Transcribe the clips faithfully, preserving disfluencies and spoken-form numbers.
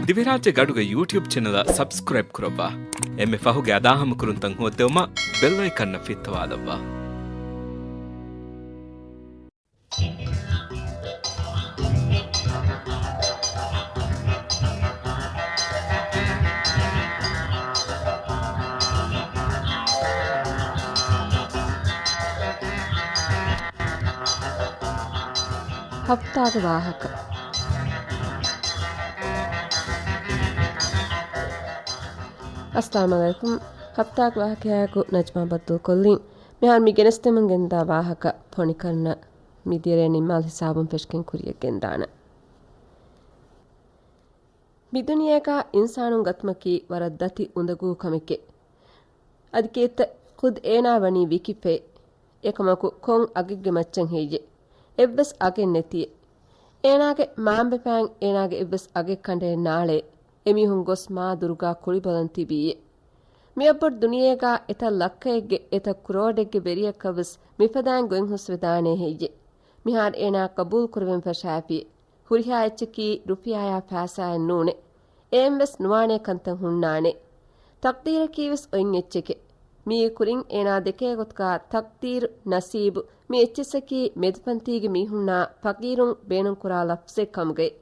ދިވެހިރާއްޖޭގެ އަޑުގެ ޔޫޓިއުބް ޗެނަލަށް ސަބްސްކްރައިބް ކުރައްވާ. އެންމެ ފަހުގެ އަދާހަމަކުރުންތައް ހޯއްދެވުމަށް ބެލް އައިކަންއަށް ފިއްތަވާލައްވާ. ހަފްތާގެ ވާހަކަ. އައްސަލާމު ޢަލައިކުމް. ހަފްތާގެ ވާހަކަޔާއެކު ނަޖްމާ ބައްދަލުކޮށްލީ. މިހާރު މި ގެނެސްދެމުން ގެންދާ ވާހަކަ ފޮނިކަންނަށް މި ދިޔަރޭ ނިންމާލު ހިސާބުން ފެށިގެން ކުރިޔަށް ގެންދާނެ. މި ދުނިޔޭގަ އިންސާނުން ގަތުމަކީ ވަރަށް ދަތި އުނދަގޫ ކަމެކޭ. އަދި ކީއްތަ ޚުދް އޭނާ ވަނީ ވިކިފޭ. އެކަމަކު ކޮން އަގެއްގެ މައްޗަށް ހެއްޔޭ؟ އެއްވެސް އަގެއް ނެތިއޭ. އޭނާގެ މާނބަފައިން އޭނާގެ އެއްވެސް އަގެއް ކަނޑައެއް ނާޅޭ. އެމީހުން ގޮސް މާ ދުރުގަ ކުޅިބަލަން ތިބީއޭ. މިއަށްބޮޑު ދުނިޔޭގަ އެތައް ލައްކައެއްގެ އެތައް ކްރޯޑެއްގެ ވެރިޔަކަށްވެސް މިފަދައިން ގޮތް ހުސްވެދާނޭ ހެއްޔޭ؟ މިހާރު އޭނާ ޤަބޫލު ކުރެވެން ފަށާފި. ހުރިހާ އެއްޗަކީ ރުފިޔާޔާ ފައިސާއެއް ނޫނޭ. އެއެއްވެސް ނުވާނޭ ކަންތައް ހުންނާނެ. ތަޤްދީރަކީވެސް އޮތް އެއްޗެކޭ. މިއީ ކުރިން އޭނާ ދެކޭ ގޮތުގަ ތަޤްދީރު، ނަސީބު، މި އެއްޗިއްސަކީ މެދުޕަންތީގެ މީހުންނާ ފަޤީރުން ބޭނުންކުރާ ލަފްޒެއް ކަމުގައި.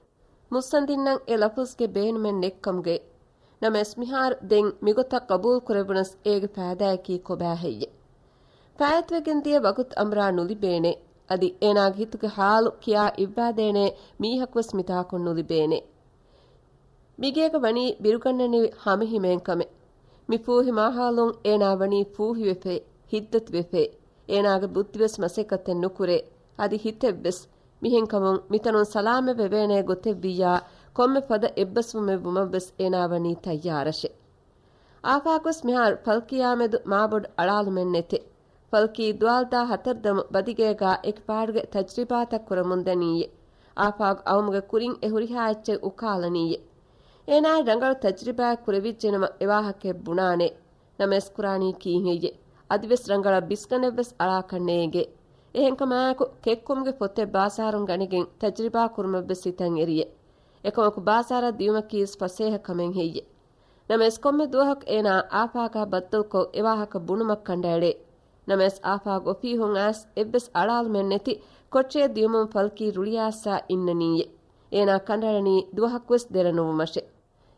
މުއްސަނދިންނަށް އެ ލަފުޒްގެ ބޭނުމެއް ނެތްކަމުގައި. ނަމަވެސް މިހާރު ދެން މިގޮތަށް ޤަބޫލު ކުރެވުނަސް އޭގެ ފައިދާއަކީ ކޮބާ ހެއްޔެ؟ ފާއިތުވެގެން ދިޔަ ވަގުތު އަނބުރާ ނުލިބޭނެ. އަދި އޭނާގެ ހިތުގެ ހާލު ކިޔާ އިއްވާދޭނެ މީހަކުވެސް މިތާކުން ނުލިބޭނެ. މިގޭގަ ވަނީ ބިރުގަންނަނިވި ހަމަހިމޭން ކަމެއް. މި ފޫހި މާހައުލުން އޭނާ ވަނީ ފޫހިވެފައި، ހިތްދަތިވެފައި. އޭނާގެ ބުއްދިވެސް މަސައްކަތެއް ނުކުރޭ. އަދި ހިތެއްވެސް. މިހެންކަމުން މިތަނުން ސަލާމަތް ވެވޭނޭ ގޮތެއްވިއްޔާ، ކޮންމެ ފަދަ އެއްބަސްވުމެއް ވުމަށްވެސް އޭނާ ވަނީ ތައްޔާރަށެ. އާފާޤުވެސް މިހާރު ފަލްކީއާމެދު މާބޮޑު އަޅާލުމެއް ނެތެ. ފަލްކީ ދުވާލުދާ ހަތަރު ދަމު ބަދިގޭގާ އެކި ފާޑުގެ ތަޖްރިބާތައް ކުރަމުންދަނީއޭ. އާފާޤު އައުމުގެ ކުރިން އެ ހުރިހާ އެއްޗެއް އުކާލަނީއޭ. އޭނާއަށް ރަނގަޅު ތަޖްރިބާއެއް ކުރެވިއްޖެނަމަ އެވާހަކައެއް ބުނާނެ. ނަމަވެސް ކުރާނީ ކީއްހެއްޔޭ؟ އަދިވެސް ރަނގަޅަށް ބިސްގަނެއްވެސް އަޅާކަށް ނޭނގޭ. އެހެންކަމާއެކު ކެއްކުމުގެ ފޮތެއް ބާޒާރުން ގަނެގެން ތަޖްރިބާ ކުރުމަށްވެސް ހިތަށް އެރިއޭ. އެކަމަކު ބާޒާރަށް ދިޔުމަކީވެސް ފަސޭހަ ކަމެއް ހެއްޔޭ؟ ނަމަވެސް ކޮންމެ ދުވަހަކު އޭނާ އާފާޤާ ބައްދަލުކޮށް އެވާހަކަ ބުނުމަށް ކަނޑައެޅޭ. ނަމަވެސް އާފާޤު އޮފީހުން އައިސް އެއްވެސް އަޅާލުމެއް ނެތި ކޮޓަރިއަށް ދިޔުމުން ފަލްކީ ރުޅިއައިސްސާ އިންނަނީއޭ. އޭނާ ކަނޑައަޅަނީ ދުވަހަކުވެސް ދެރަ ނުވުމަށެ.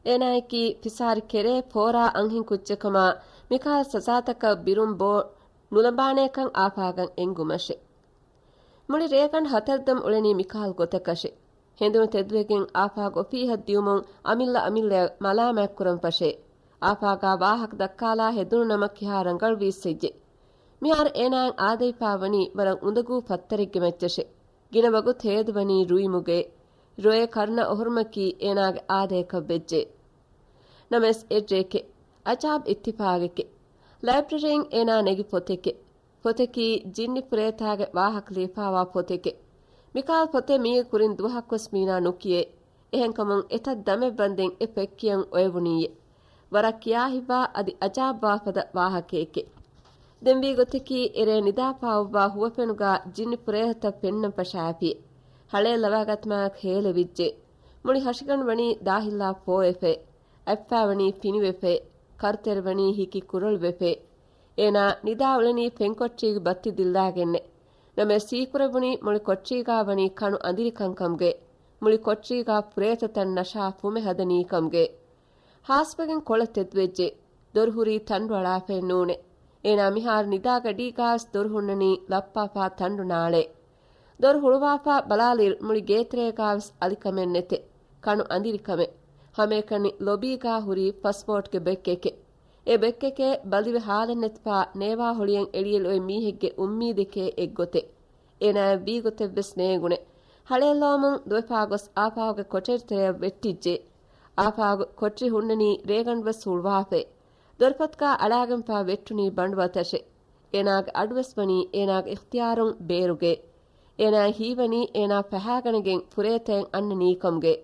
އޭނާއަކީ ފިސާރި ކެރޭ ފޯރާ އަންހެން ކުއްޖެއްކަމާ، މިކަހަލަ ސަޒާތަކަށް ބިރުން ބޯ ނުލަނބާނޭކަން އާފާޤަށް އެނގުމަށެ. މުޅި ރޭގަނޑު ހަތަރު ދަމު އުޅެނީ މިކަހަލަ ގޮތަކަށެ. ހެނދުނު ތެދުވެގެން އާފާޤު އޮފީހަށް ދިޔުމުން އަމިއްލަ އަމިއްލައަށް މަލާމާތްކުރަން ފަށޭ. އާފާޤާ ވާހަކަ ދައްކާލާ ހެދުނު ނަމަ ކިހާ ރަނގަޅުވީސް ހެއްޔެ؟ މިހާރު އޭނާއަށް އާދައިފާ ވަނީ ވަރަށް އުނދަގޫ ފައްތަރެއްގެ މައްޗަށެ. ގިނަ ވަގުތު ހޭދަވަނީ ރުއިމުގައި. ރޮއެ ކަރުނަ އޮހޮރުމަކީ އޭނާގެ އާދަޔަކަށް ވެއްޖެ. ނަމަވެސް އެއްރެއެކެ. އަޖާބް އިއްތިފާގެކެ. ލައިބްރަރީން އޭނާ ނެގި ފޮތެކެ. ފޮތަކީ ޖިންނި ފުރޭތާގެ ވާހަކަ ލިޔެފާވާ ފޮތެކެ. މިކަހަލަ ފޮތެއް މީގެ ކުރިން ދުވަހަކުވެސް މީނާ ނުކިޔޭ. އެހެންކަމުން އެތައް ދަމެއް ވަންދެން އެ ފޮތް ކިޔަން އޮވެވުނީއޭ. ވަރަށް ކިޔާހިތްވާ އަދި އަޖާބްވާފަދަ ވާހަކައެކޭ. ދެން ވީ ގޮތަކީ އެރޭ ނިދާފާ އޮއްވާ ހުވަފެނުގާ ޖިންނި ފުރޭހަތައް ފެންނަން ފަށާފި. ހަޅޭއް ލަވާގަތުމާއެކު ހޭލެވިއްޖެ. މުޅި ހަށިގަނޑު ވަނީ ދާހިއްލާ ފޯވެފައި. އަތްފާ ވަނީ ފިނިވެފައި. ކަރުތެރެ ވަނީ ހިކި ކުރޮޅިވެފައި. އޭނާ ނިދާ އުޅެނީ ފެންކޮޓަރީގެ ބައްތި ދިއްލާގެންނެ. ނަމަވެސް ހީކުރެވުނީ މުޅި ކޮޓަރީގާ ވަނީ ކަނު އަނދިރިކަން ކަމުގައި. މުޅި ކޮޓަރީގާ ފުރޭތަތައް ނަޝާ ފުމެ ހަދަނީ ކަމުގައި. ހާސްވެގެން ކޮޅަށް ތެދުވެއްޖެ. ދޮރު ހުރީ ތަނޑު އަޅާފައެއް ނޫނޭ. އޭނާ މިހާރު ނިދާގަޑީގާވެސް ދޮރު ހުންނަނީ ލައްޕާފާ ތަނޑު ނާޅޭ. ދޮރު ހުޅުވާފާ ބަލާލިއިރު މުޅި ގޭތެރޭގާވެސް އަލިކަމެއް ނެތެ. ކަނު އަނދިރިކަމެއް. ހަމައެކަނި ލޮބީގާ ހުރީ ފަސްޕޯޓްގެ ބެއްކެކެ. އެ ބެއްކެކޭ ބަލިވެ ހާލެއް ނެތިފާ ނޭވާ ހޮޅިއަށް އެޅިއެޅި އޮތް މީހެއްގެ އުއްމީދެކޭ އެއްގޮތެއް. އޭނާއަށް ވީ ގޮތެއްވެސް ނޭނގުނެ. ހަޅޭއް ލޯމުން ދުވެފާ ގޮސް އާފާގެ ކޮޓަރި ތެރެއަށް ވެއްޓިއްޖެ. އާފާގު ކޮޓަރި ހުންނަނީ ރޭގަނޑުވެސް ހުޅުވާފައި. ދޮރުފަތުގާ އަޅާގެންފާ ވެއްޓުނީ ބަނޑު އަތަށެ. އޭނާގެ އަޑުވެސް ވަނީ އޭނާގެ އިޚްތިޔާރުން ބޭރުގައި. އޭނާއަށް ހީވަނީ އޭނާ ފަހާގަނެގެން ފުރޭތައެއް އަންނަނީ ކަމުގައި.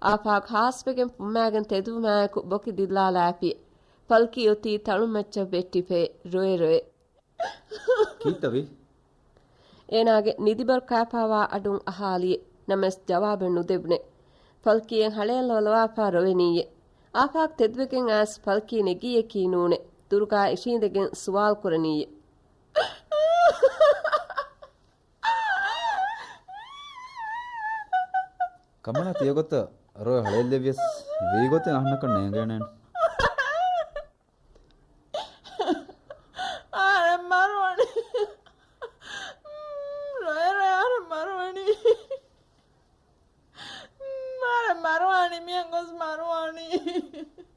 އާފާގު ހާސްވެގެން ފުއްމާގެން ތެދުވުމާއެކު ބޮކި ދިއްލާލާފި. ފަލްކީ އޮތީ ތަޅުމައްޗަށް ވެއްޓިފައި ރޮއެ ރޮއެ. ކީއްތަވީ؟ އޭނާގެ ނިދިބަރު ކާފާވާ އަޑުން އަހާލިއެ. ނަމަވެސް ޖަވާބެއް ނުދެވުނެ. ފަލްކީއަށް ހަޅޭއް ލޮލަވާފާ ރޮވެނީއޭ. އާފާގު ތެދުވެގެން އައިސް ފަލްކީ ނެގީއެކީ ނޫނޭ. ދުރުގާ އިށީނދެގެން ސުވާލު ކުރަނީއޭ. ކަމަނާ ތިޔަގޮތަށް ރޮއެ ހަޅޭއްލެވިޔަސް ވީގޮތެއް އަހަންނަކަށް ނޭނގޭނެން. އަހަރެން މަރުވަނީ. ރޮއެ ރޮއެ އަހަރެން މަރުވަނީ. އަހަރެން މަރުވާނީ، މިހެން ގޮސް މަރުވާނީ.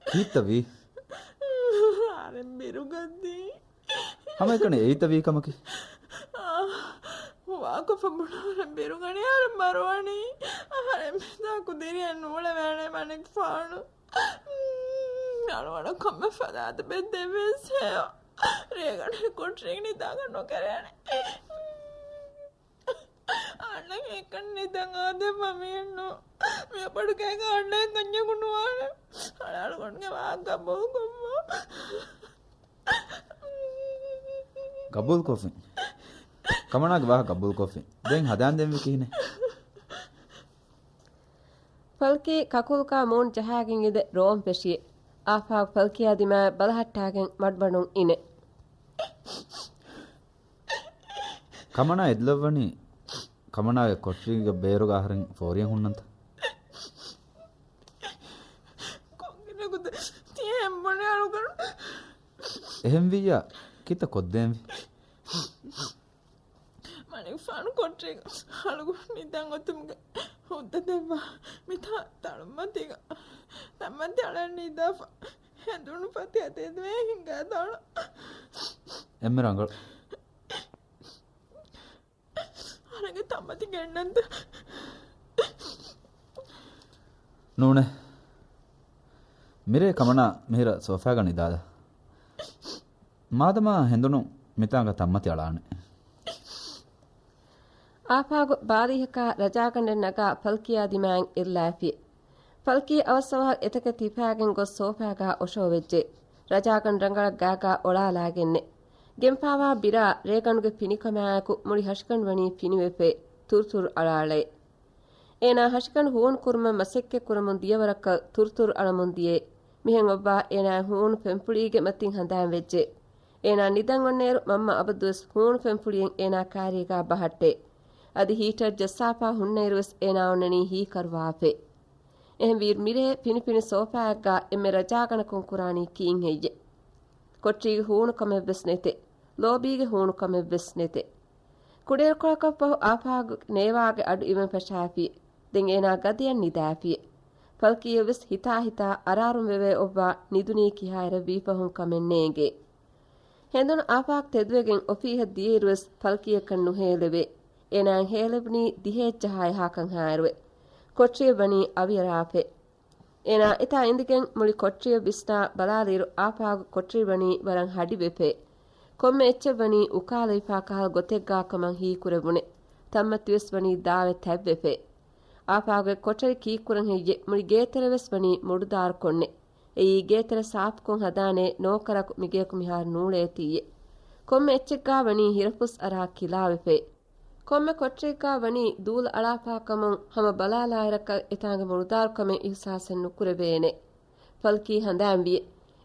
ކީއްތަ ވީ؟ އަހަރެން ބިރުގަދީ. ހަމައެކަނި އެއީތަ ވީ ކަމަކީ؟ ވާކޮށްފަ ބުނާ އަހަރެން ބިރުގަނީ، އަހަރެން މަރުވާނީ. އަހަރެން މިތާކު ދިރިއެއް ނޫޅެވޭނެ މަނިކުފާނު. އަޅުގަނޑަށް ކޮންމެ ފަދަ އަދަބެއް ދެވޭސް ހެޔޮ. ރޭގަނޑު ކޮޓަރީގަ ނިދާގަން ނުކެރޭނެ. އަންނަ އެކަން ނިދަން އާދެއްވާ މީހެއްނު. މި ބޮޑު ގޭގަ އަންނަ ކަންޏަކު ނުވާނެ. އަޅުގަނޑުގެ ވާހަކަ ގަބޫލުކޮށްފަ. ގަބޫލުކޮށްފިން. ކަމަނާގެ ވާހަކަ ގަބޫލުކޮށްފިން. ދެން ހަދާންދެންވީ ކިހިނެއް؟ ފަލްކީ ކަކުލުކާ މޫނު ޖަހާގެން އިނދެ ރޯން ފެށިއެ. އާފާގު ފަލްކީއާ ދިމާއަށް ބަލަހައްޓާގެން މަޑުމަޑުން އިނެ. ކަމަނާ އެދުލައްވަނީ ކަމަނާގެ ކޮޓަރީގެ ބޭރުގަ އަހަރެން ފޯރިއެއް ހުންނަންތަ؟ ކޮންގިނަކު ތިޔަ އެނބުނެ އަޅުގަނޑު. އެހެންވިއްޔާ ކިތައް ކޮށްދޭންވީ؟ މަނިކުފާނު ކޮޓަރީގަ އަޅުގަނޑު ނިދަން އޮތުމުގެ ހުއްދަ ދެއްވާ މިތާ ތަޅުމަތީގަ ތަންމަތި އަޅަން ނިދާފަ ހެނދުނު ފަތިހަ ތެދުވެ ހިނގާ ދާނަ. އެންމެ ރަނގަޅު. އަހަރެންގެ ތަންމަތި ގެންނަންތަ؟ ނޫނޭ. މިރޭ ކަމަނާ މިހިރަ ސޯފާގަ ނިދާލާ. މާދަމާ ހެނދުނު މިތާނގަ ތަންމަތި އަޅާނެ. އާފާގު ބާރީހަކާ ރަޖާގަނޑެއް ނަގާ ފަލްކީއާ ދިމާއިން އެއްލާފި. ފަލްކީ އަވަސްއަވަހަށް އެތަކެއް ތިފާގެން ގޮސް ސޯފާގާ އޮށޯވެއްޖެ. ރަޖާގަނޑު ރަނގަޅަށް ގާގާ އޮޅާލާގެންނެ. ގެންފާވާ ބިރާ ރޭގަނޑުގެ ފިނިކަމާއެކު މުޅި ހަށިގަނޑު ވަނީ ފިނިވެފައި ތުރުތުރު އަޅާޅައެ. އޭނާ ހަށިގަނޑު ހޫނު ކުރުމަށް މަސައްކަތް ކުރަމުން ދިޔަ ވަރަކަށް ތުރުތުރު އަޅަމުން ދިޔައެ. މިހެން އޮއްވާ އޭނާ ހޫނު ފެންފުޅީގެ މަތިން ހަނދާން ވެއްޖެ. އޭނާ ނިދަން އޮންނައިރު މަންމަ އަބަދުވެސް ހޫނު ފެންފުޅިއެއް އޭނާ ކާރީގާ ބަހައްޓެ. އަދި ހީޓަރ ޖައްސާފާ ހުންނައިރުވެސް އޭނާ އޮންނަނީ ހީކަރުވާފައި. އެހެންވީއިރު މިރޭ ފިނިފިނި ސޯފާއެއްގާ އެންމެ ރަޖާގަނޑަކުން ކުރާނީ ކީއްހެއްޔެ؟ ކޮޓަރީގެ ހޫނު ކަމެއްވެސް ނެތެ. ލޯބީގެ ހޫނު ކަމެއްވެސް ނެތެ. ކުޑައިރުކޮޅަކަށްފަހު އާފާގު ނޭވާގެ އަޑު އިވެން ފަށާފި. ދެން އޭނާ ގަދަޔަށް ނިދާފި. ފަލްކީއަށްވެސް ހިތާ ހިތާ އަރާރުން ވެވޭ އޮއްވާ ނިދުނީ ކިހާއިރަށް ވީފަހުން ކަމެއް ނޭނގޭ. ހެނދުނު އާފާގު ތެދުވެގެން އޮފީހަށް ދިޔައިރުވެސް ފަލްކީއަކަށް ނުހޭލެވޭ. އޭނާއަށް ހޭލެވުނީ ދިހައެއްޖަހާއެހާކަންހާއިރުވެ. ކޮޓަރިއަށް ވަނީ އަވިއަރާފައި. އޭނާ އެތާ އިނދެގެން މުޅި ކޮޓަރިއަށް ވިސްނާ ބަލާލިއިރު އާފާގު ކޮޓަރި ވަނީ ވަރަށް ހަޑިވެފައި. ކޮންމެ އެއްޗެއް ވަނީ އުކާލައިފާ ކަހަލަ ގޮތެއްގާ ކަމަށް ހީކުރެވުނެ. ތަންމަތިވެސް ވަނީ ދާވެ ތަތްވެފައި. އާފާގުގެ ކޮޓަރި ކީއްކުރަން ހެއްޔެ؟ މުޅި ގޭތެރެވެސް ވަނީ މުޑުދާރުކޮށްނެ. އެއީ ގޭތެރެ ސާފުކޮށް ހަދާނޭ ނޯކަރަކު މިގެޔަކު މިހާރު ނޫޅޭތީއެ. ކޮންމެ އެއްޗެއްގާ ވަނީ ހިރަފުސް އަރާ ކިލާވެފައި. ކޮންމެ ކޮޓަރެއްގާ ވަނީ ދޫލަ އަޅާފާ ކަމުން ހަމަ ބަލާލާއިރަކަށް އެތާނގެ މުޑުދާރުކަމެއް އިހުސާސެއް ނުކުރެވޭނެ. ފަލްކީ ހަނދާންވިއެ.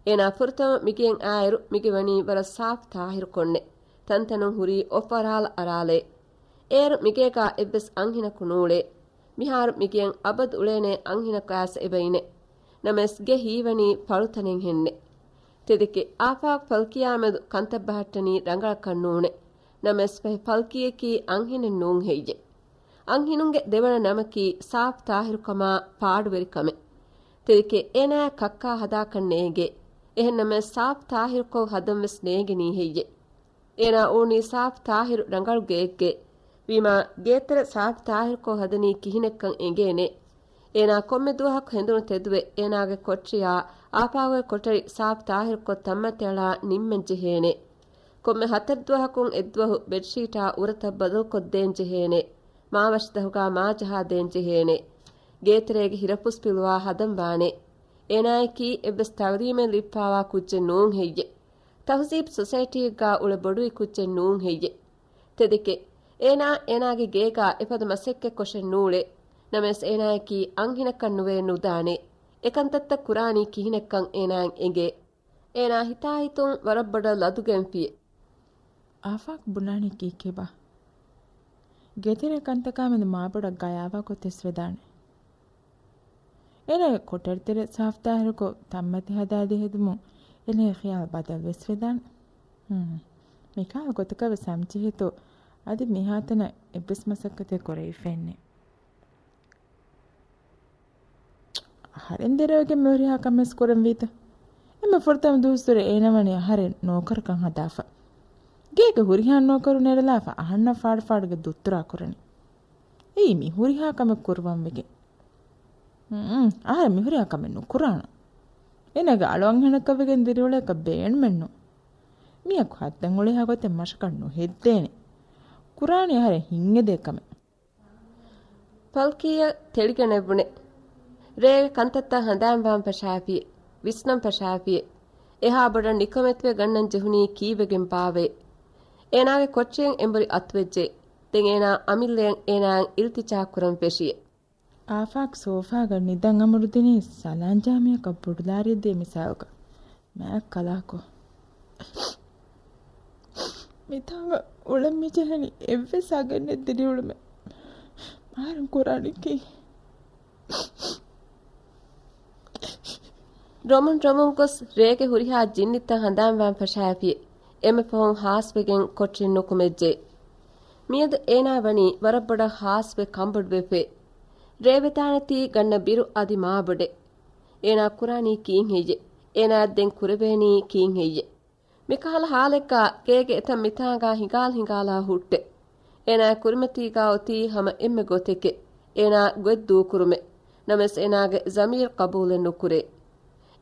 އޭނާ ފުރަތަމަ މިގެއިން އާއިރު މިގެ ވަނީ ވަރަށް ސާފު ތާހިރުކޮށްނެ. ތަންތަނުން ހުރީ އޮފަރާލް އަރާލެ. އޭރު މިގޭގާ އެއްވެސް އަންހެނަކު ނޫޅޭ. މިހާރު މިގެއަށް އަބަދު އުޅޭނޭ އަންހެނަކު އައިސް އެބައިނެ. ނަމަވެސް ގެ ހީވަނީ ފަޅުތަނެއްހެންނެ. ތެދެކެ އާފާގު ފަލްކީއާމެދު ކަންތައް ބަހައްޓަނީ ރަނގަޅަކަށް ނޫނެ. ނަމަވެސް ފަހެ ފަލްކީއަކީ އަންހެނެއް ނޫން ހެއްޔެ؟ އަންހެނުންގެ ދެވަނަ ނަމަކީ ސާފު ތާހިރުކަމާ ފާޑުވެރިކަމެއް. ތެދެކެ އޭނާއަށް ކައްކާ ހަދާކަށް ނޭނގޭ. އެހެންނަމަވެސް ސާފު ތާހިރުކޮށް ހަދަންވެސް ނޭނގެނީ ހެއްޔެ؟ އޭނާ އުޅުނީ ސާފު ތާހިރު ރަނގަޅު ގެއެއްގެ. ވީމާ، ގޭތެރެ ސާފު ތާހިރުކޮށް ހަދަނީ ކިހިނެއްކަން އެނގޭނެ. އޭނާ ކޮންމެ ދުވަހަކު ހެނދުނު ތެދުވެ، އޭނާގެ ކޮޓަރިއާ އާފާގުގެ ކޮޓަރި ސާފު ތާހިރުކޮށް ތަންމަތި އަޅާ ނިންމަން ޖެހޭނެ. ކޮންމެ ހަތަރު ދުވަހަކުން އެއްދުވަހު ބެޑްޝީޓާ އުރަތައް ބަދަލުކޮށްދޭން ޖެހޭނެ. މާވަށިދަހުގާ މާ ޖަހާދޭން ޖެހޭނެ. ގޭތެރޭގެ ހިރަފުސް ޕިލުވާ ހަދަން ވާނެ. އޭނާއަކީ އެއްވެސް ތައުލީމެއް ލިބިފާވާ ކުއްޖެއް ނޫން ހެއްޔެ؟ ތަހުޒީބް ސޮސައިޓީއެއްގާ އުޅެ ބޮޑުވި ކުއްޖެއް ނޫން ހެއްޔެ؟ ތެދެކެ، އޭނާ އޭނާގެ ގޭގާ އެފަދަ މަސައްކަތްކޮށެއް ނޫޅޭ. ނަމަވެސް އޭނާއަކީ އަންހެނަކަށް ނުވެ ނުދާނެ. އެކަންތައްތައް ކުރާނީ ކިހިނެއްކަން އޭނާއަށް އެނގޭ. އޭނާ ހިތާހިތުން ވަރަށް ބޮޑަށް ލަދުގެންފިއެ. އާފާޤް ބުނާނީ ކީކޭބާ؟ ގޭތެރޭ ކަންތަކާމެދު މާބޮޑަށް ގަޔާވާ ގޮތެއް ވެދާނެ. އޭނާގެ ކޮޓަރިތެރެ ސާފުތާހިރުކޮށް ތަންމަތި ހަދާދޭ ހެދުމުން އޭނާގެ ޚިޔާލު ބަދަލުވެސް ވެދާނެ. ހުން. މިކަހަލަ ގޮތަކަށް ވެސް ހަމަޖެހޭތޯ އަދި މިހާތަނަށް އެއްވެސް މަސައްކަތެއް ކުރެވިފައެއްނެއް. އަހަރެން ދެރަވެގެން މި ހުރިހާ ކަމެއް ކުރަންވީތަ؟ އެންމެ ފުރަތަމަ ދުވަސްވަރު އޭނަވަނީ އަހަރެން ނޯކަރަކަށް ހަދާފަ. ގޭގެ ހުރިހާ ނޯކަރު ނެރެލާފަ އަހަންނަށް ފާޑުފާޑުގެ ދުއްތުރާ ކުރަނީ. އެއީ މި ހުރިހާ ކަމެއް ކުރުވަން ވެގެން. އުން، އަހަރެން މި ހުރިހާ ކަމެއް ނުކުރާނަން. އޭނާގެ އަޅުއަންހެނަކަށް ވެގެން ދިރިއުޅޭކަށް ބޭނުމެއްނު. މީހަކު ހައްދަން އުޅޭހާ ގޮތެއް މަށަކަށް ނުހެއްދޭނެ. ކުރާނީ އަހަރެން ހިތްއެދޭ ކަމެއް. ފަލްކިއްޔަށް ތެޅިގަނެވުނެ. ރޭގެ ކަންތައްތައް ހަނދާންވާން ފަށާފިއެ، ވިސްނަން ފަށާފިއެ. އެހާ ބޮޑަށް ނިކަމެތިވެ ގަންނަން ޖެހުނީ ކީއްވެގެން ބާވޭ؟ އޭނާގެ ކޮއްޗެއް އެނބުރި އަތުވެއްޖެ. ދެން އޭނާ އަމިއްލައަށް އޭނާއަށް އިލްތިޖާ ކުރަން ފެށިއެ. އާފާޤް ސޯފާގަ ނިދަން އަމުރުދިނީ ސަލާން ޖާމިއަކަށް ބޮޑުލާރިއެއް ދޭ މިސާލަކަށް. މާތް ކަލާކޮ. މިތާނގަ އުޅެން މިޖެހެނީ އެއްވެސް އަގެއްނެތް ދިރިއުޅުމެއް. މާރުން ކުރާނީ ކީއް؟ ރޮމުން ރޮމުން ގޮސް ރޭގެ ހުރިހާ ޖިންނިތައް ހަނދާންވާން ފަށާފި. އެންމެ ފަހުން ހާސްވެގެން ކޮޓަރިން ނުކުމެއްޖެ. މިއަދު އޭނާ ވަނީ ވަރަށް ބޮޑަށް ހާސްވެ ކަނބޮޑުވެފަ. ރޭވެދާނެތީ ގަންނަ ބިރު އަދި މާބޮޑެއް. އޭނާ ކުރާނީ ކީއްހެއްޔެ؟ އޭނާ ދެން ކުރެވޭނީ ކީއްހެއްޔެ؟ މިކަހަލަ ހާލެއްގަ ގޭގެ އެތައް މިތާނގަ ހިނގާލް ހިނގާލާ ހުއްޓެ. އޭނާ ކުރިމަތީގަ އޮތީ ހަމަ އެންމެ ގޮތެކެ. އޭނާ ގޮތް ދޫކުރުމެ. ނަމަވެސް އޭނާގެ ޒަމީރު ޤަބޫލެއް ނުކުރޭ.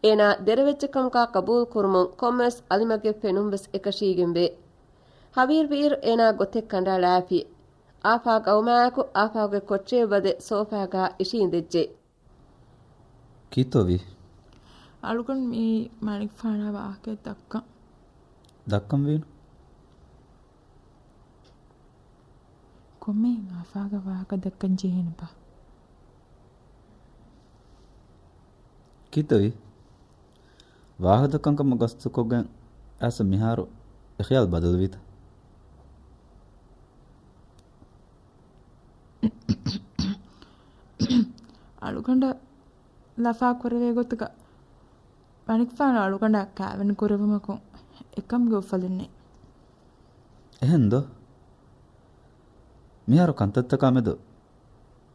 އޭނާ ދެރަވެއްޖެކަމުގަ ޤަބޫލު ކުރުމުން ކޮންމެވެސް އަލިމަގެއް ފެނުން ވެސް އެކަށީގެންވޭ. ހަވީރުވިއިރު އޭނާ ގޮތެއް ކަނޑައަޅާފި. އާފާގް އައުމާއެކު އާފާގްގެ ކޮއްޗެއް ވަދެ ސޯފާގަ އިށީނދެއްޖެ. ކީއްތޯވީ؟ އަޅުގަނޑު މިއީ މަނިކުފާނާ ވާހަކައެއް ދައްކަން. ދައްކަންވީނު؟ ކޮންމެހެން އާފާގަށް ވާހަކަ ދައްކަން ޖެހޭނެބާ؟ ކީއްތޯވީ؟ ވާހަކަ ދައްކަން ކަމަށް ގަސްތުކޮށްގެން އައިސް މިހާރު އެ ޚިޔާލު ބަދަލުވީތަ؟ އަޅުގަނޑަށް ލަފާ ކުރެވޭ ގޮތުގަ މަނިކުފާނު އަޅުގަނޑަށް ކާވެނި ކުރެވުމަކުން އެކަމުގެ އުފަލެއްނެތް. އެހެންދޯ؟ މިހާރު ކަންތައްތަކާ މެދު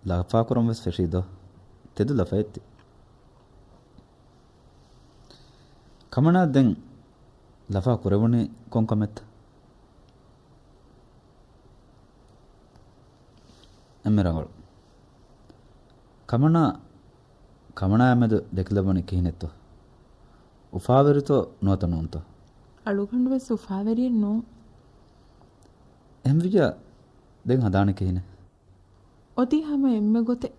ލަފާކުރަން ވެސް ފެށީދޯ؟ ތެދު ލަފައެއްތި. ކަމަނާ ދެން ލަފާ ކުރެވުނީ ކޮން ކަމެއްތަ؟ އެންމެ ރަނގަޅު. ކަމަނާ، ކަމަނާއާ މެދު ދެކިލައްވަނީ ކިހިނެއްތޯ؟ އުފާވެރިތޯ ނުވަތަ ނޫންތޯ؟ އަޅުގަނޑު ވެސް އުފާވެރިއެއް ނޫން. އެހެންވިއްޔާ ދެން ހަދާނީ ކިހިނެއް؟ އޮތީ ހަމަ އެންމެ ގޮތެއް.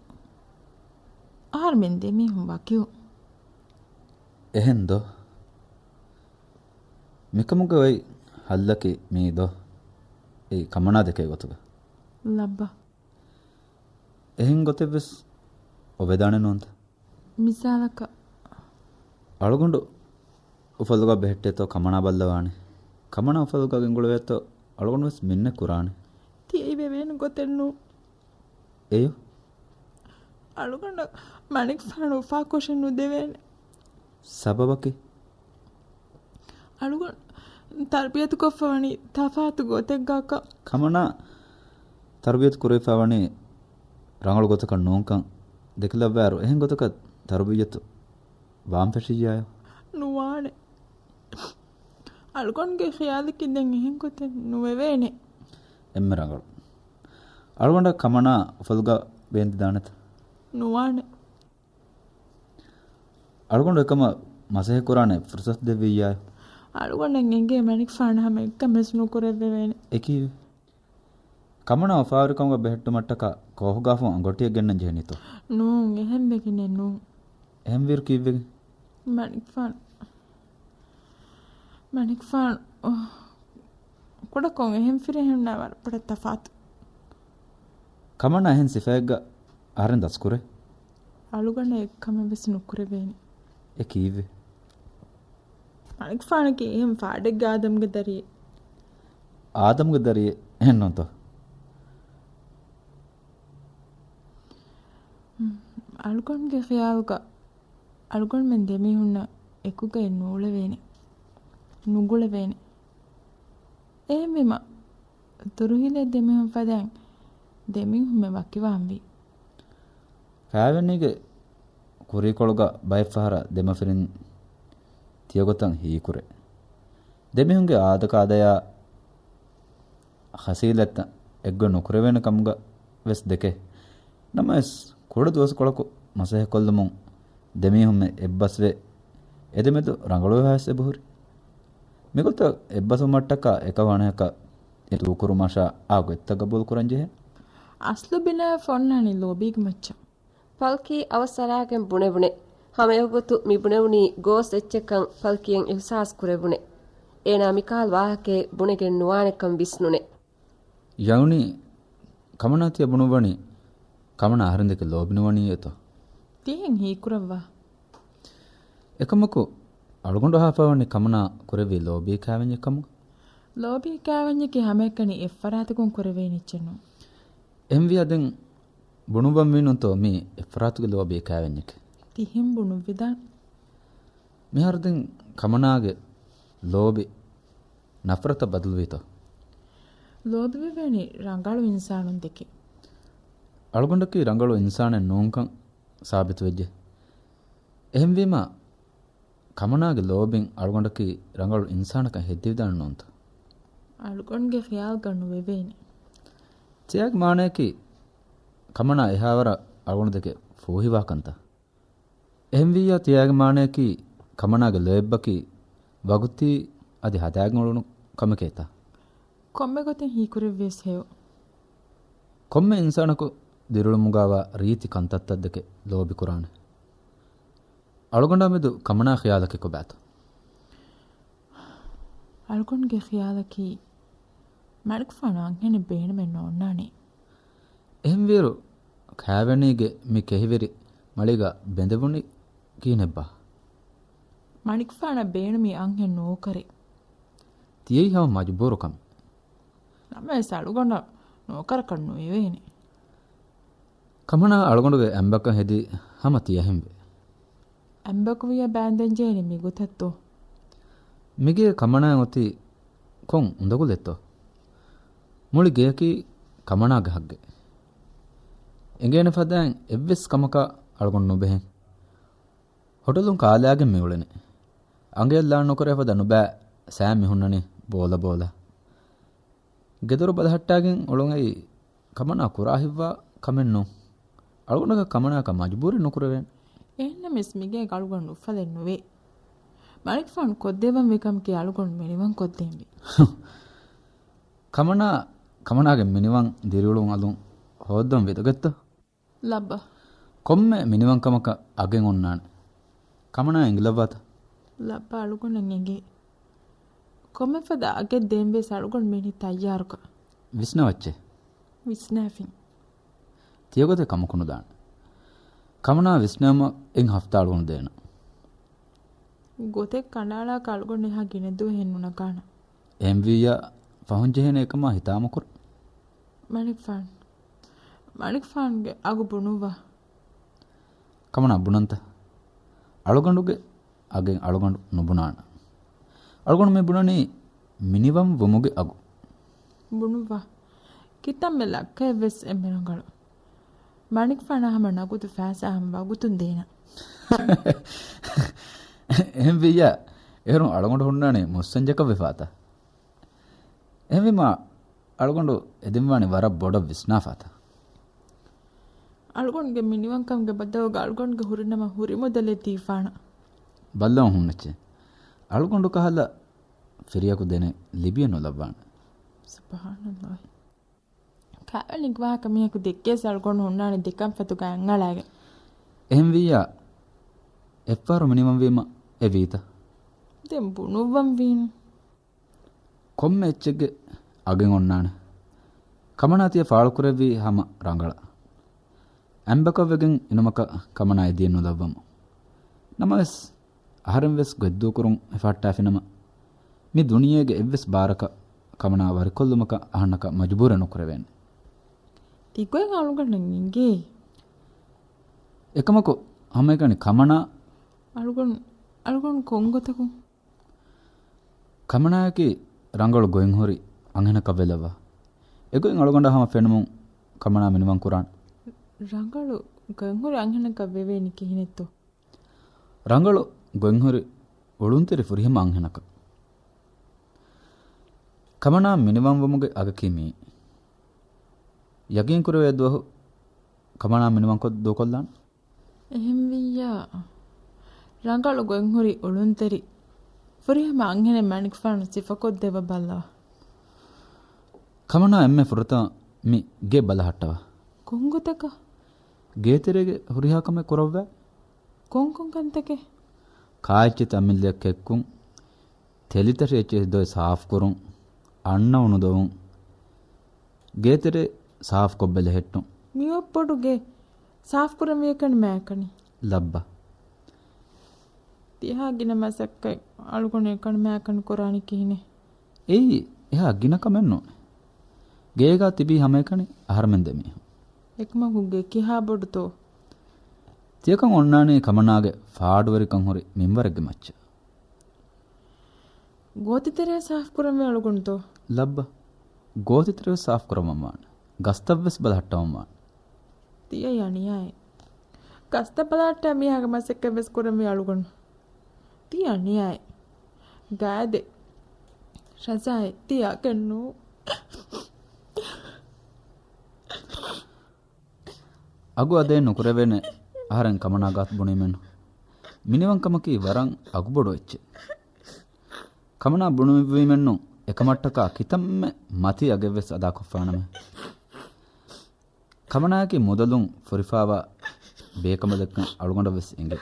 އަހަރުމެން ދެމީހުން ވަކިވުން. އެހެން ދޯ؟ މިކަމުގެ އޮތް ހައްލަކީ މީ ދޯ؟ އެއީ ކަމަނާ ދެކޭ ގޮތުގަ. ލައްބަ. އެހެން ގޮތެއްވެސް އޮވެދާނެ ނޫންތަ؟ މިސާލަކަށް. އަޅުގަނޑު އުފަލުގަ ބެހެއްޓޭތޯ ކަމަނާ ބައްލަވާނެ. ކަމަނާ އުފަލުގަ ގެންގުޅެވޭތޯ އަޅުގަނޑު ވެސް މިންނެއް ކުރާނެ. ތިޔައީ ވެވޭނެ ގޮތެއް ނޫން. އެޔޯ؟ އަޅުގަނޑަށް މަނިކުފާނު އުފާކޮށެއް ނުދެވޭނެ. ސަބަބަކީ؟ އަޅުގަނޑު ތަރުބިޔަތުކޮށްފަ ވަނީ ތަފާތު ގޮތެއްގަކަށް. ކަމަނާ ތަރުބިޔަތު ކުރެވިފަ ވަނީ ރަނގަޅު ގޮތަކަށް ނޫންކަން ދެކިލައްވާއިރު، އެހެން ގޮތަކަށް ތަރުބިޔަތު ވާން ފެށިއްޔާޔޯ؟ ނުވާނެ. އަޅުގަނޑުގެ ޚިޔާލަކީ ދެން އެހެން ގޮތެއް ނުވެވޭނެ. އެންމެ ރަނގަޅު. އަޅުގަނޑަށް ކަމަނާ އުފަލުގަ ބޭންދިދާނެތަ؟ ނުވާނެ. އަޅުގަނޑު އެކަމަށް މަސައްކަތްކުރާނެ ފުރުސަތު ދެއްވިއްޔާ؟ އަޅުގަނޑަށް އެނގޭ މަނިކުފާނު ހަމަ އެއްކަމެއް ވެސް ނުކުރެއްވެވޭނެ. އެކީ؟ ކަމަނާ އުފާވެރިކަމުގަ ބެހެއްޓުމަށްޓަކާ ކޯހުގާފުން އަނގޮޓިއެއް ގެންނަން ޖެހެނީތޯ؟ ނޫން، އެހެން ވެގެނެއް ނޫން. އެހެންވީރު ކީއްވެގެން؟ މަނިކުފާނު، މަނިކުފާނު، އޯ، ކުޑަކޮށް އެހެން ފިރިހެނުންނާ ވަރަށް ބޮޑަށް ތަފާތު. ކަމަނާ އެހެން ސިފައެއްގަ އަހަރެން ދަސްކުރޭ. އަޅުގަނޑަށް އެއްކަމެއް ވެސް ނުކުރެވޭނެ. އެ ކީއްވެ؟ މަނިކުފާނަކީ އެހެން ފާޑެއްގެ އާދަމްގެ ދަރިއެއް. އާދަމްގެ ދަރިއެއް އެހެންނޫންތޯ؟ އަޅުގަނޑުގެ ޚިޔާލުގަ އަޅުގަނޑުމެން ދެމީހުންނަށް އެކުގައި ނޫޅެވޭނެ، ނުގުޅެވޭނެ. އެހެންވީމަ، ދުރުހިލޭ ދެމީހުން ފަދައިން ދެމީހުންމެ ވަކިވާންވީ. ކާވެނީގެ ކުރީކޮޅުގަ ބައެއްފަހަރަށް ދެމަފިރިން ތިޔަގޮތަށް ހީކުރޭ. ދެމީހުންގެ އާދަކާދަޔާ ހަސީލަތްތައް އެއްގޮތް ނުކުރެވޭނެ ކަމުގަ ވެސް ދެކޭ. ނަމަވެސް، ކުޑަ ދުވަސްކޮޅަކު މަސައްކަތްކޮށްލުމުން ދެމީހުންމެ އެއްބަސްވެ، އެދެމެދު ރަނގަޅުވެފަވެސް އެބަހުރި. މިގޮތަށް އެއްބަސްވުމަށްޓަކާ އެކަކު އަނެކަކަށް އެ ދޫކުރުމަށާ އާ ގޮތްތައް ގަބޫލުކުރަންޖެހޭ. އަސްލު ބިނާވެފަ އޮންނާނީ ލޯބީގެ މައްޗަށް. ފަލްކީ އަވަސް އަރާގެން ބުނެވުނެ. ހަމައެގޮތު މި ބުނެވުނީ ގޯސް އެއްޗެއްކަން ފަލްކީއަށް އިހުސާސް ކުރެވުނެ. އޭނާ މިކަހަލަ ވާހަކައެއް ބުނެގެން ނުވާނެކަން ވިސްނުނެ. ޔައުނީ، ކަމަނާ ތިޔަ ބުނުއްވަނީ، ކަމަނާ އަހަރެންދެކެ ލޯބިނުވަނީއޭތޯ؟ ތިހެން ހީކުރައްވާ. އެކަމަކު، އަޅުގަނޑު އަހާފަވަނީ ކަމަނާ ކުރެއްވީ ލޯބީ ކާވެންޏެއް ކަމުގަ. ލޯބީ ކާވެންޏަކީ ހަމައެކަނި އެއްފަރާތަކުން ކުރެވޭނެ އެއްޗެއްނޫން. އެހެންވިޔާ ދެން ބުނުއްވަންވީނުންތޯ މީ އެއްފަރާތުގެ ލޯބީ ކާވެންޏެކޭ؟ ތިހެން ބުނުއްވިދާނެ. މިހާރު ދެން ކަމަނާގެ ލޯބި ނަފްރަތަށް ބަދަލުވީތޯ؟ ލޯބިވެވޭނީ ރަނގަޅު އިންސާނުން ދެކެ. އަޅުގަނޑަކީ ރަނގަޅު އިންސާނެއް ނޫންކަން ސާބިތުވެއްޖެ. އެހެންވީމަ، ކަމަނާގެ ލޯބިން އަޅުގަނޑަކީ ރަނގަޅު އިންސާނަކަށް ހެއްދެވިދާނެ ނޫންތަ؟ އަޅުގަނޑުގެ ޚިޔާލުގަ ނުވެވޭނެ. ތިޔާގެ މާނަޔަކީ ކަމަނާ އެހާވަރަށް އަޅުގަނޑު ދެކެ ފޫހިވާކަންތަ؟ އެހެންވިއްޔާ ތިޔާގެ މާނަޔަކީ ކަމަނާގެ ލޯތްބަކީ ވަގުތީ އަދި ހަދާގެން އުޅުނު ކަމެކޭތަ؟ ކޮންމެ ގޮތެއް ހީކުރެއްވިޔަސް ހެޔޮ. ކޮންމެ އިންސާނަކު ދިރިއުޅުމުގަވާ ރީތި ކަންތައްތައް ދެކެ ލޯބިކުރާނެ. އަޅުގަނޑާ މެދު ކަމަނާ ޚިޔާލަކީ ކޮބާތޯ؟ އަޅުގަނޑުގެ ޚިޔާލަކީ މަނިކުފާނު އަންހެނެއް ބޭނުމެއް ނޯންނާނެ. އެހެންވިއިރު ކާވެނީގެ މި ކެހިވެރި މަޅީގަ ބެނދެވުނީ ކިހިނެއްބާ؟ މަނިކުފާނަށް ބޭނުމީ އަންހެން ނޯކަރެއް. ތިޔައީ ހަމަ މަޖުބޫރު ކަމެއް. ނަމަވެސް އަޅުގަނޑަށް ނޯކަރަކަށް ނުވެވޭނެ. ކަމަނާ އަޅުގަނޑުގެ އަނބަކަށް ހެދި ހަމަ ތިޔަހެންވެ. އަނބަކުވިޔަ ބާންދެން ޖެހެނީ މިގޮތަށްތޯ؟ މިގޭ ކަމަނާ އޮތީ ކޮން އުނދަގުލެއްތޯ؟ މުޅި ގެޔަކީ ކަމަނާގެ ހައްގެއް. އެނގޭނެ ފަދައިން އެއްވެސް ކަމަކަށް އަޅުގަނޑު ނުބެހެން. ހޮޓަލުން ކާލާގެން މިއުޅެނީ. އަނގަޔަށް ލާން ނުކުރޭ ފަދަ ނުބައި ސައިން މިހުންނަނީ ބޯލަ ބޯލަ. ގެދޮރު ބަލަހައްޓާގެން އުޅުން އެއީ ކަމަނާ ކުރާ ހިތްވާ ކަމެއް ނޫން. އަޅުގަނޑަކަށް ކަމަނާއަކަށް މަޖުބޫރީ ނުކުރެވޭނެ. އެހެންނަމަވެސް މިގޭގަ އަޅުގަނޑު އުފަލެއް ނުވޭ. މަނިކުފާނު ކޮށްދެއްވަންވީ ކަމަކީ އަޅުގަނޑު މިނިވަން ކޮށްދޭންވީ. ކަމަނާ، ކަމަނާގެ މިނިވަން ދިރިއުޅުން އަލުން ހޯއްދަން ވިދޮގެއްތަ؟ ލައްބަ. ކޮންމެ މިނިވަންކަމަކަށް އަގެއް އޮންނާނެ. ކަމަނާ އެނގިލައްވާތަ؟ ލައްބަ އަޅުގަނޑަށް އެނގޭ. ކޮންމެފަދަ އަގެއް ދޭންވިޔަސް އަޅުގަނޑު މިނި ތައްޔާރުކަން. ވިސްނަވައްޗޭ. ވިސްނާފިން. ތިޔަގޮތެއް ކަމަކު ނުދާނެ. ކަމަނާ ވިސްނެވުމަށް އެއް ހަފްތާ އަޅުގަނޑު ދޭނަން. ގޮތެއް ކަނޑައަޅާކަށް އަޅުގަނޑު އެހާ ގިނަ ދުވަހެއް ނުނަގާނަން. އެހެންވިއްޔާ ފަހުން ޖެހޭނެ އެކަމާ ހިތާމަކުރު. މަނިކުފާނު. މަނިކުފާނުގެ އަގު ބުނުއްވާ. ކަމަނާ ބުނަންތަ؟ އަޅުގަނޑުގެ އަގެއް އަޅުގަނޑު ނުބުނާނަން. އަޅުގަނޑު މި ބުނަނީ މިނިވަން ވުމުގެ އަގު. ބުނުއްވާ. ކިތަންމެ ލައްކައެއްވެސް އެންމެ ރަނގަޅު. މަނިކުފާނަށް ހަމަ ނަގުދު ފައިސާ ހަމަ ވަގުތުން ދޭނަން. އެހެންވިއްޔާ، އޭރުން އަޅުގަނޑު ހުންނާނީ މުއްސަންޖަކަށް ވެފާތަ؟ އެހެންވީމާ، އަޅުގަނޑު އެދެންވާނީ ވަރަށް ބޮޑަށް ވިސްނާފާތަ؟ އަޅުގަނޑުގެ މިނިވަންކަމުގެ ބަދަލުގަ އަޅުގަނޑުގެ ހުރިނަމަ ހުރި މުދަލެއް ދީފާނަން. ބައްލަވަން ހުންނައްޗޭ. އަޅުގަނޑު ކަހަލަ ފިރިޔަކު ދެނެއް ލިބިޔަ ނުލައްވާނެ. ސުބްޙާނައްލާހި. ކާވެނި ވާހަކަ މީހަކު ދެއްކިޔަސް އަޅުގަނޑު ހުންނާނެ ދެކަން ފަތުގަ އަނގަޅާގެން. އެހެންވިއްޔާ، އެއްފަހަރު މިނިވަންވީމަ އެ ވީތަ؟ ދެން ބުނުއްވަން ވީނު. ކޮންމެ އެއްޗެއްގެ އަގެއް އޮންނާނެ. ކަމަނާ ތިޔަ ފާޅުކުރެއްވީ ހަމަ ރަނގަޅަށް. އަނބަކަށްވެގެން އިނުމަކަށް ކަމަނާ އެދިޔަ ނުލައްވަމު. ނަމަވެސް، އަހަރެން ވެސް ގޮތްދޫކުރުން އެފަހައްޓާފިނަމަ، މި ދުނިޔޭގެ އެއްވެސް ބާރަކަށް ކަމަނާ ވަރިކޮށްލުމަކަށް އަހަންނަކަށް މަޖުބޫރެއް ނުކުރެވޭނެ. ތިގޮތް އަޅުގަނޑަށް އެނގޭ. އެކަމަކު، ހަމައެކަނި ކަމަނާ. އަޅުގަނޑު، އަޅުގަނޑު ކޮންގޮތަކުން؟ ކަމަނާއަކީ ރަނގަޅު ގޮތްހުރި އަންހެނަކަށް ވެލައްވާ. އެގޮތް އަޅުގަނޑާ ހަމަ ފެނުމުން ކަމަނާ މިނިވަން ކުރާނެ. ރަނގަޅު ގޮތްހުރި އަންހެނަކަށް ވެވޭނީ ކިހިނެއްތޯ؟ ރަނގަޅު ގޮތްހުރި އުޅުންތެރި ފުރިހަމަ އަންހެނަކަށް. ކަމަނާ މިނިވަންވުމުގެ އަގަކީ މިއީ. ޔަގީންކުރެވޭ ދުވަހު ކަމަނާ މިނިވަންކޮށް ދޫކޮށްލާނެ. އެހެންވިއްޔާ، ރަނގަޅު ގޮތްހުރި އުޅުންތެރި ފުރިހަމަ އަންހެނެއް މަނިކުފާނު ސިފަކޮށްދެއްވަ ބައްލަވާ. ކަމަނާ އެންމެ ފުރަތަމަ މި ގެ ބަލަހައްޓަވާ. ކޮންގޮތަކަށް؟ ގޭތެރޭގެ ހުރިހާ ކަމެއް ކުރައްވާ. ކޮންކޮން ކަންތަކެއް؟ ކާއެއްޗެތި އަމިއްލައަށް ކެއްކުން، ތެލިތަށި އެއްޗެތި ދޮވެ ސާފުކުރުން، އަންނަ އުނުދޮވުން، ގޭތެރެ ސާފުކޮށް ބެލެހެއްޓުން. މިއޮއް ބޮޑު ގެ ސާފުކުރަން ވީ އެކަނި މާކަނި. ލައްބަ. ތިހާ ގިނަ މަސައްކަތް އަޅުގަނޑު އެކަނި މާކަނި ކުރާނީ ކިހިނެއް؟ އެއީ އެހާ ގިނަ ކަމެއް ނޫން. ގޭގާ ތިބީ ހަމައެކަނި އަހަރެމެން ދެމީހުން. އެކަމަކު ގެ ކިހާ ބޮޑުތޯ؟ ތިޔަކަން އޮންނާނީ ކަމަނާގެ ފާޑުވެރިކަން ހުރި މިންވަރެއްގެ މައްޗަށް. ގޯތިތެރެ ސާފުކުރަންވީ އަޅުގަނޑުތޯ؟ ލައްބަ. ގޯތިތެރެ ސާފުކުރަމަން ވާނެ. ގަސްތައްވެސް ބަލަހައްޓަމަން ވާނެ. ތިޔަ އަނިޔާއެއް. ގަސްތައް ބަލަހައްޓާ މީހާގެ މަސައްކަތްވެސް ކުރަންވީ އަޅުގަނޑު. ތިޔަ އަނިޔާއެއް. ގާދެ. ޝަޒާއެއް ތިޔަކެއްނޫ. އަގު އަދައެއް ނުކުރެވޭނެ. އަހަރެން ކަމަނާ ގާތު ބުނީމެއްނު. މިނިވަންކަމަކީ ވަރަށް އަގުބޮޑު އެއްޗެއް. ކަމަނާ ބުނުއްވީމެއްނު އެކަމަށްޓަކާ ކިތަންމެ މަތީ އަގެއްވެސް އަދާކޮށްފާނަމޭ. ކަމަނާއަކީ މުދަލުން ފުރިފާވާ ބޭކަނބަލެއްކަން އަޅުގަނޑަށްވެސް އެނގޭ.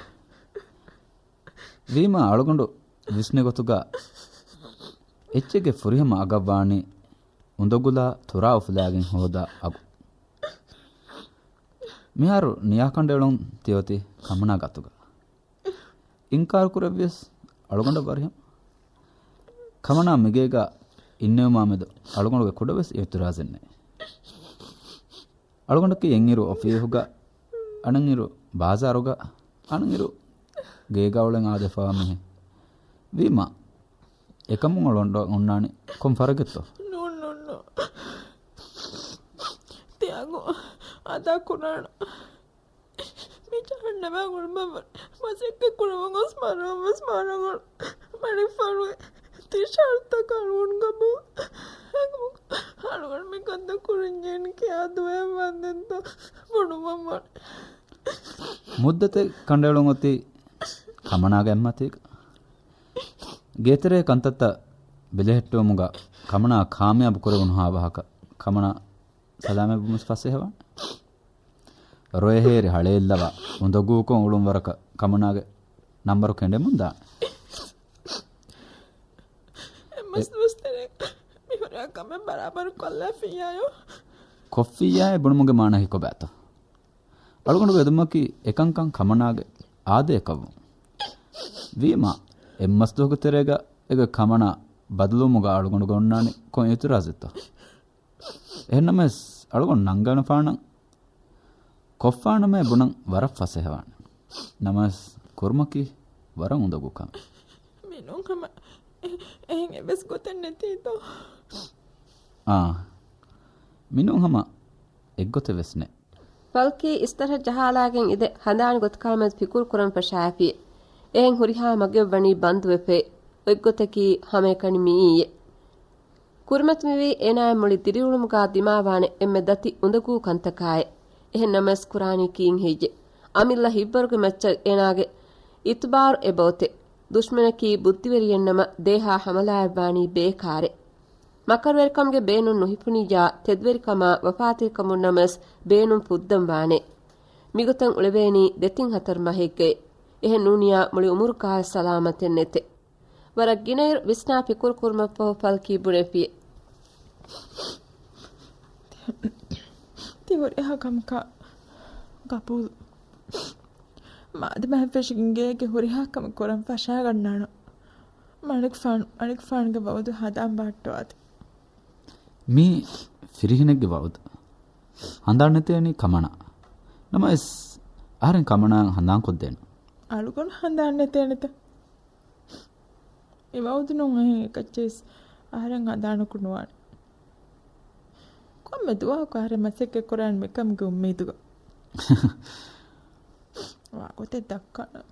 ވީމާ އަޅުގަނޑު ވިސްނި ގޮތުގަ އެއްޗެއްގެ ފުރިހަމަ އަގަށްވާނީ އުނދަގުލާ ތުރާ އުފުލާގެން ހޯދާ އަގު. މިހާރު ނިޔާކަނޑައެޅުން ތިއޮތީ ކަމަނާ ގާތުގަ. އިންކާރު ކުރެއްވިޔަސް އަޅުގަނޑަށް ވަރިހަމަ. ކަމަނާ މިގޭގަ އިންނެވުމާމެދު އަޅުގަނޑުގެ ކުޑަވެސް އިއުތިރާޒެއް ނެތް. އަޅުގަނޑަކީ އެއްއިރު އޮފީހުގަ، އަނެއްއިރު ބާޒާރުގަ، އަނެއްއިރު ގޭގަ އުޅެން އާދަފާ މީހެއް. ވީމާ، އެކަމުން އަޅުގަނޑަށް އޮންނާނީ ކޮން ފަރަގެއްތޯ؟ ނޫން، ނޫން، ނޫން. ތި އަގު އަދާ ކުރާނަ. މި ޖަހަންނަމާ ގުޅުމަށް މަސައްކަތް ކުރަމުން ގޮސް މަރުވަން ވެސް މާރަނގަޅު މަނިކުފާނުގެ ތި ޝަރުތަކަށް އަޅުގަނޑު ގަބޫލު. އަޅުގަނޑު މިކަންތައް ކުރަން ޖެހެނީ ކިހާ ދުވަހެއް ވަންދެންތޯ ބުނުމަށް ވަން. މުއްދަތެއް ކަނޑައެޅުން އޮތީ ކަމަނާގެ އެއްމަތީގަ. ގޭތެރޭ ކަންތައްތައް ބެލެހެއްޓުވުމުގަ ކަމަނާ ކާމިޔާބު ކުރެވުނުހާ ވާހަކަ ކަމަނާ ސަލާމަތްވުމަށް ފަސޭހަވާނެ. ރޮއެހޭރި ހަޅޭއްލަވާ އުނދަގޫކޮށް އުޅުން ވަރަކަށް ކަމަނާގެ ނަންބަރު ކެނޑެމުން ދާނެ. އެއްމަސް ދުވަސް ތެރޭ މި ހުރިހާ ކަމެއް ބަރާބަރު ކޮށްލާފިއްޔާޔޯ؟ ކޮށްފިއްޔާއޭ ބުނުމުގެ މާނަ ހިކޮބާތޯ؟ އަޅުގަނޑުގެ އެދުމަކީ އެކަންކަން ކަމަނާގެ އާދަޔަކަށްވުން. ވީމާ، އެއްމަސް ދުވަހުގެ ތެރޭގަ އެގޮތް ކަމަނާ ބަދަލުވުމުގަ އަޅުގަނޑުގެ އޮންނާނީ ކޮން އިއުތިރާޒެއްތޯ؟ އެހެންނަމަވެސް، އަޅުގަނޑު ނަންގަނެފާނަން ކޮށްފާނަމޭ ބުނަން ވަރަށް ފަސޭހަވާނެ. ނަމަވެސް، ކުރުމަކީ ވަރަށް އުނދަގޫ ކަމެއް. މިނޫން ހަމަ އެ-، އެހެން އެއްވެސް ގޮތެއް ނެތީތޯ؟ އާ. މިނޫން ހަމަ އެއްގޮތެއް ވެސް ނެތް. ފަލްކީ އިސްތަށަށް ޖަހާލާގެން އިދެ ހަނދާން ގޮތަކާމެދު ފިކުރު ކުރަން ފަށާފި. އެހެން ހުރިހާ މަގެއް ވަނީ ބަންދުވެފައި. އޮތްގޮތަކީ ހަމައެކަނި މިއީއޭ. ކުރިމަތި މިވީ އޭނާއަށް މުޅި ދިރިއުޅުމުގަ ދިމާވާނެ އެންމެ ދަތި އުނދަގޫ ކަންތަކާއި. އެހެން ނަމަވެސް ކުރާނީ ކީއްހެއްޔެ؟ އަމިއްލަ ހިތްވަރުގެ މައްޗަށް އޭނާގެ އިތުބާރު އެބައޮތޭ. ދުޝްމަނަކީ ބުއްދިވެރިއެއްނަމަ ދޭހާ ހަމަލާއެއްވާނީ ބޭކާރެއް. މަކަރުވެރިކަމުގެ ބޭނުން ނުހިފުނިއްޔާ، ތެދުވެރިކަމާ ވަފާތެރިކަމުން ނަމަވެސް ބޭނުން ފުއްދަން ވާނެ. މިގޮތަށް އުޅެވޭނީ ދެތިން ހަތަރު މަހެއްގައި. އެހެން ނޫނިއްޔާ މުޅި އުމުރުގައި ސަލާމަތެއް ނެތޭ. ވަރަށް ގިނައިރު ވިސްނާ ފިކުރު ކުރުމަށްފަހު ފަލްކީ ބުނެފި. ތި ހުރިހާ ކަމަކާ ގަބޫލު. މާދަމާ އެއްވެށިގެން ގޭގެ ހުރިހާ ކަމެއް ކުރަން ފަށާގަންނާނަން. މަނިކުފާނު، މަނިކުފާނުގެ ވައުދު ހަނދާން ބަހައްޓަވާތި. މީ ފިރިހެނެއްގެ ވައުދު. ހަނދާން ނެތޭނީ ކަމަނާ. ނަމަވެސް، އަހަރެން ކަމަނާ ހަނދާން ކޮށްދޭނަން. އަޅުގަނޑު ހަނދާން ނެތޭނެތަ؟ އެ ވައުދު ނޫން އެހެން އެކައްޗެސް އަހަރެން ހަނދާނަކު ނުވާނެ. ކޮންމެ ދުވަހަކު އަހަރެން މަސައްކަތް ކުރާނެ މިކަމުގެ އުއްމީދުގަ. ވާގޮތެއް ދައްކާނަން.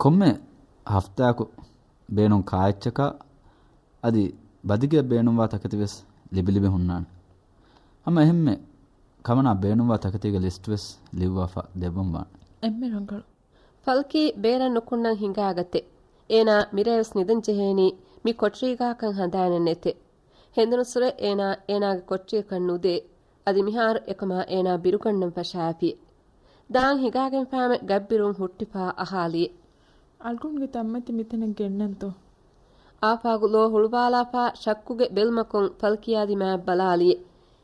ކޮންމެ ހަފްތާއަކު ބޭނުން ކާއެއްޗަކާ އަދި ބަދިގެއަށް ބޭނުންވާ ތަކެތިވެސް ލިބިލިބި ހުންނާނެ. ހަމަ އެހެންމެ ކަމަނާ ބޭނުންވާ ތަކެތީގެ ލިސްޓްވެސް ލިޔުއްވާފަ ދެއްވަން ވާނެ. އެންމެ ރަނގަޅު. ފަލްކީ ބޭރަށް ނުކުންނަން ހިނގާގަތެ. އޭނާ މިރޭވެސް ނިދަން ޖެހޭނީ މި ކޮޓަރީގާކަން ހަނދާނެއް ނެތެ. ހެނދުނުސުރެ އޭނާ އޭނާގެ ކޮޓަރިއަކަށް ނުދޭ. އަދި މިހާރު އެކަމާ އޭނާ ބިރުގަންނަން ފަށާފި. ދާން ހިނގާގެންފާމެ ގަތްބިރުން ހުއްޓިފާ އަހާލި. އަޅުގަނޑުގެ ތަންމަތި މިތަނަށް ގެންނަންތޯ؟ އާފާގު ލޯ ހުޅުވާލާފާ ޝައްކުގެ ބެލުމަކުން ފަލްކިޔާ ދިމާއަށް ބަލާލި.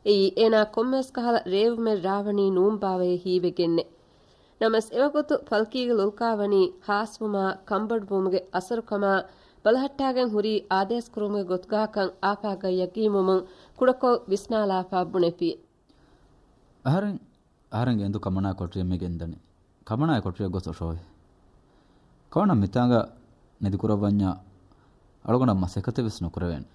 އެއީ އޭނާ ކޮންމެވެސް ކަހަލަ ރޭވުމެއް ރާވަނީ ނޫންބާވައޭ ހީވެގެންނެ. ނަމަވެސް އެވަގުތު ފަލްކީގެ ލޮލުކާވަނީ ހާސްވުމާ، ކަންބޮޑުވުމުގެ އަސަރުކަމާ، ބަލަހައްޓާގެން ހުރީ އާދޭސްކުރުމުގެ ގޮތުގާކަން އާފާގަށް ޔަގީންވުމުން ކުޑަކޮށް ވިސްނާލާފާ ބުނެފި. އަހަރެން، އަހަރެންގެ އެނދު ކަމަނާ ކޮޓަރިއަށް މި ގެންދަނީ. ކަމަނާ އެ ކޮޓަރިއަށް ގޮސް އޮށޯވޭ. ކަމަނާ މިތާނގަ ނިދިކުރައްވަންޏާ އަޅުގަނޑަށް މަސައްކަތެއް ވެސް ނުކުރެވޭނެ.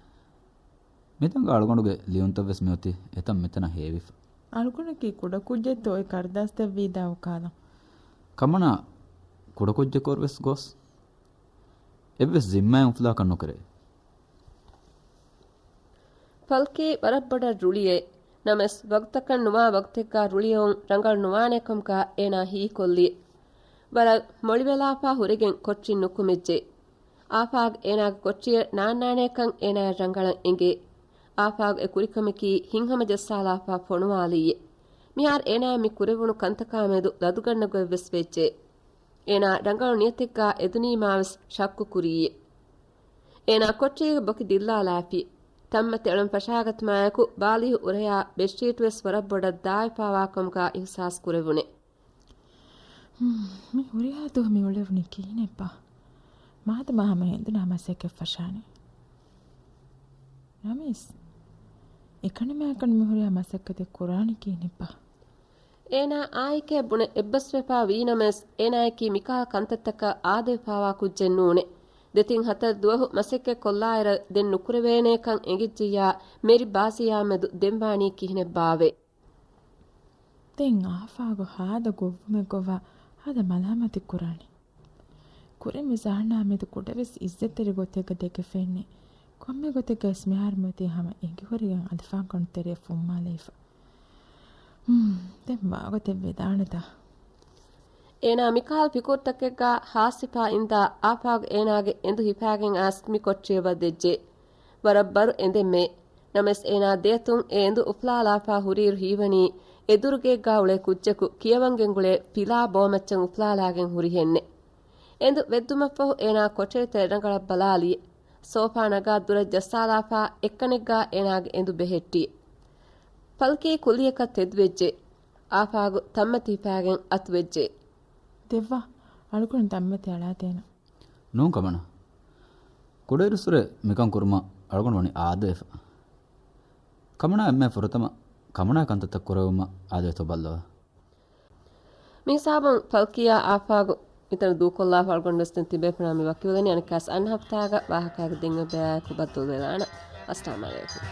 މިތަންގަ އަޅުގަނޑުގެ ލިޔުންތައް ވެސް މިއޮތީ އެތަން މިތަނަށް ހޭވިފަ. އަޅުގަނޑަކީ ކުޑަކުއްޖެއްތޯ އެ ކަރުދާސް ދެއްވީ ދާ އުކާލަން. ކަމަނާ ކުޑަކުއްޖަކު ވެސް ގޮސް އެއްވެސް ޒިންމާއެއް އުފުލާކަށް ނުކެރޭ. ފަލްކީ ވަރަށް ބޮޑަށް ރުޅިއޭ. ނަމަވެސް ވަގުތަކަށް ނުވާ ވަގުތެއްގާ ރުޅިއެވުން ރަނގަޅު ނުވާނޭކަމުގާ އޭނާ ހީކޮށްލި. ވަރަށް މޮޅިވެލާފާ ހުރެގެން ކޮޓަރިން ނުކުމެއްޖެ. އާފާގް އޭނާގެ ކޮޓަރިއަށް ނާންނާނޭކަން އޭނާއަށް ރަނގަޅަށް އެނގޭ. އާފާގް އެ ކުރިކަމަކީ ހިތްހަމަޖައްސާލާފާ ފޮނުވާލީއޭ. މިހާރު އޭނާއަށް މި ކުރެވުނު ކަންތަކާމެދު ލަދުގަންނަ ގޮތްވެސް ވެއްޖެ. އޭނާ ރަނގަޅު ނިޔަތެއްގާ އެދުނީމާވެސް ޝައްކު ކުރީއޭ. އޭނާ ކޮޓަރީގެ ބޮކި ދިއްލާލާފި. ތަންމަތި އަޅަން ފަށާގަތުމާއެކު ބާލީހު އުރަޔާ ބެޑްޝީޓްވެސް ވަރަށް ބޮޑަށް ދާއިފާވާކަމުގާ އިހުސާސް ކުރެވުނެ. ހުން، މި ހުރިހާ ދުވަހު މި އުޅެވުނީ ކިހިނެއްބާ؟ މާދަމާ ހަމަ ހެނދުނާ މަސައްކަތް ފަށާނެ. ނަމަވެސް، އެކަނިމާއެކަނި މި ހުރިހާ މަސައްކަތެއް ކުރާނީ ކިހިނެއްބާ؟ އޭނާ އާއެކޭ ބުނެ އެއްބަސްވެފާ ވީނަމަވެސް، އޭނާއަކީ މިކަހަލަ ކަންތައްތަކަށް އާދަވެފާވާ ކުއްޖެއް ނޫނޭ. ދެތިން ހަތަރު ދުވަހު މަސައްކަތް ކޮށްލާއިރަށް ދެން ނުކުރެވޭނޭކަން އެނގިއްޖިއްޔާ، މެރި ބާޒީއާމެދު ދެންވާނީ ކިހިނެއްބާވޭ؟ ދެން އާފާގު ހާދަ ގޮއްވުމެއް ގޮވާ ހާދަ މަލާމަތެއް ކުރާނީ. ކުރިން މި ޒާނާ މެދު ކުޑަވެސް އިއްޒަތްތެރި ގޮތެއްގަ ދެކެފައެއްނެތް. ކޮންމެ ގޮތެއްގަވެސް މިހާރު މިއޮތީ ހަމަ އެނގިހުރެގެން އަލިފާންކަނޑު ތެރެއަށް ފުއްމާލައިފަ. ހުން، ދެން ވާގޮތެއް ވެދާނެތާ. އޭނާ މިކަހަލަ ފިކުރުތަކެއްގާ ހާސްވެފާ އިންދާ އާފާގު އޭނާގެ އެނދު ހިފާގެން އައިސް މި ކޮޓަރިއަށް ވަދެއްޖެ. ވަރަށް ބަރު އެނދެއްމެ. ނަމަވެސް އޭނާ ދެއަތުން އެ އެނދު އުފުލާލާފާ ހުރިއިރު ހީވަނީ އެދުރުގެއެއްގާ އުޅޭ ކުއްޖަކު ކިޔަވަން ގެންގުޅޭ ފިލާ ބޯމައްޗަށް އުފުލާލާގެން ހުރިހެންނެއް. އެނދު ވެއްދުމަށްފަހު އޭނާ ކޮޓަރި ތެރެ ރަނގަޅަށް ބަލާލި. ސޯފާ ނަގާ ދުރަށް ޖައްސާލާފާ އެއްކަނެއްގާ އޭނާގެ އެނދު ބެހެއްޓި. ފަލްކީ ކުއްލިއަކަށް ތެދުވެއްޖެ. އާފާގު ތަންމަތި ހިފާގެން އަތުވެއްޖެ. ދެއްވާ، އަޅުގަނޑު ތަންމަތި އަޅާދޭނަން. ނޫން ކަމަނާ. ކުޑައިރުއްސުރެ މިކަން ކުރުމަށް އަޅުގަނޑު ވަނީ އާދަވެފަ. ކަމަނާ އެންމެ ފުރަތަމަ ކަމަނާ ކަންތައްތައް ކުރެވުމަށް އާދަވޭތޯ ބައްލަވާ. މިހިސާބުން ފަލްކިޔާ އާފާގު މިތަނަށް ދޫކޮށްލާފަ އަޅުގަނޑުވެސް ދެން ތިބޭފުޅާ މި ވަކިވެލަނީ. އަނެއްކާސް އަންނަ ހަފްތާގަ ވާހަކައިގެ ދެން އެބަޔާއެކު ބައްދަލުވެލާނަން. އައްސަލާމު ޢަލައިކުމް.